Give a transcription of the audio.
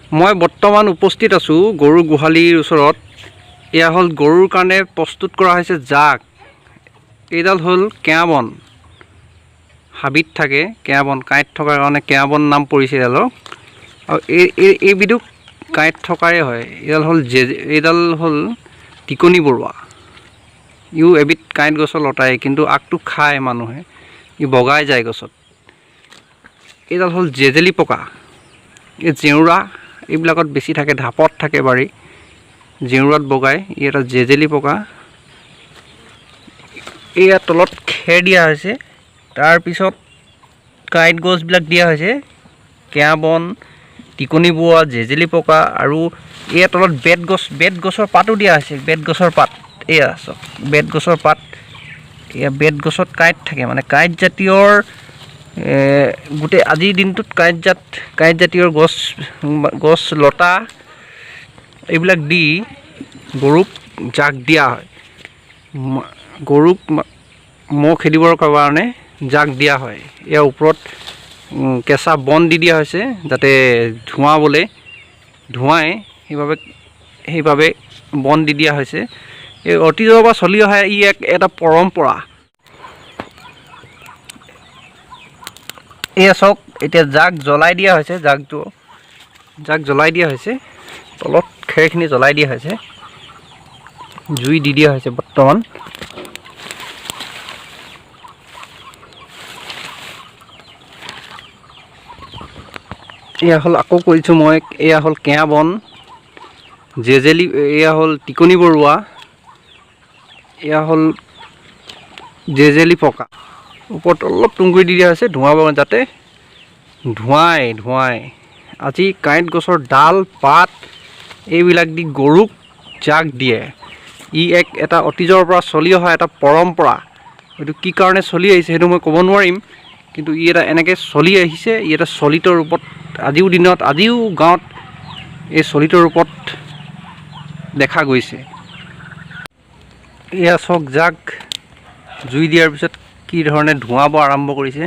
মই বৰ্তমান উপস্থিত আছোঁ গৰু গোহালিৰ ওচৰত। এয়া হ'ল গৰুৰ কাৰণে প্ৰস্তুত কৰা হৈছে জাক। এইডাল হ'ল কেঞাবন, হাবিত থাকে কেঞাবন, কাঁইট থকাৰ কাৰণে কেঞাবন নাম পৰিছে এইডালৰ। আৰু এই এইবিধো কাঁইট থকাৰে হয়। এইডাল হ'ল এইডাল হ'ল টিকনি বৰুৱা। ইও এবিধ কাঁইট গছৰ লতাই, কিন্তু আগটো খায় মানুহে, ই বগাই যায় গছত। এইডাল হ'ল জেজেলি পকা। এই জেওৰা এইবিলাকত বেছি থাকে, ঢাপত থাকে বাৰী, জেওৰাত বগাই। ই এটা জেজেলি পকা। এয়া তলত খেৰ দিয়া হৈছে, তাৰপিছত কাঁইট গছবিলাক দিয়া হৈছে, কেঞা বন, টিকনি বোৱা, জেজেলি পকা। আৰু এয়া তলত বেত গছ, বেত গছৰ পাতো দিয়া হৈছে, বেত গছৰ পাত। এয়া চাওক, বেত গছৰ পাত। এয়া বেত গছত কাঁইট থাকে, মানে কাঁইট জাতীয়ৰ গোটেই আজিৰ দিনটোত কাঁইট জাতীয়ৰ গছ, গছ লতা এইবিলাক দি গৰুক জাক দিয়া হয়। গৰুক মহ খেদিবৰ কাৰণে জাক দিয়া হয়। ইয়াৰ ওপৰত কেঁচা বন দি দিয়া হৈছে যাতে ধোঁৱাবলৈ ধোঁৱাই, সেইবাবে বন দি দিয়া হৈছে। এই অতীজৰ পৰা চলি অহা ই এক এটা পৰম্পৰা। এয়া চাওক, এতিয়া জাক জ্বলাই দিয়া হৈছে, জাক জ্বলাই দিয়া হৈছে, তলত খেৰখিনি জ্বলাই দিয়া হৈছে, জুই দি দিয়া হৈছে বৰ্তমান। এয়া হ'ল, আকৌ কৈছোঁ মই, এয়া হ'ল কেঞা বন, জেজেলি, এয়া হ'ল টিকনি বৰুৱা, এয়া হ'ল জেজেলি পকা। ওপৰত অলপ তুঁহগুৰি দি দিয়া হৈছে ধোঁৱাব যাতে ধোঁৱাই। আজি কাঁইট গছৰ ডাল পাত এইবিলাক দি গৰুক জাক দিয়ে। ই এক এটা অতীজৰ পৰা চলি অহা এটা পৰম্পৰা। এইটো কি কাৰণে চলি আহিছে সেইটো মই ক'ব নোৱাৰিম, কিন্তু ই এটা এনেকৈ চলি আহিছে, ই এটা চলিত ৰূপত আজিও দিনত, আজিও গাঁৱত এই চলিত ৰূপত দেখা গৈছে। এয়া চাওক, জাক জুই দিয়াৰ পিছত কি ধৰণে ধোঁৱাব আৰম্ভ কৰিছে।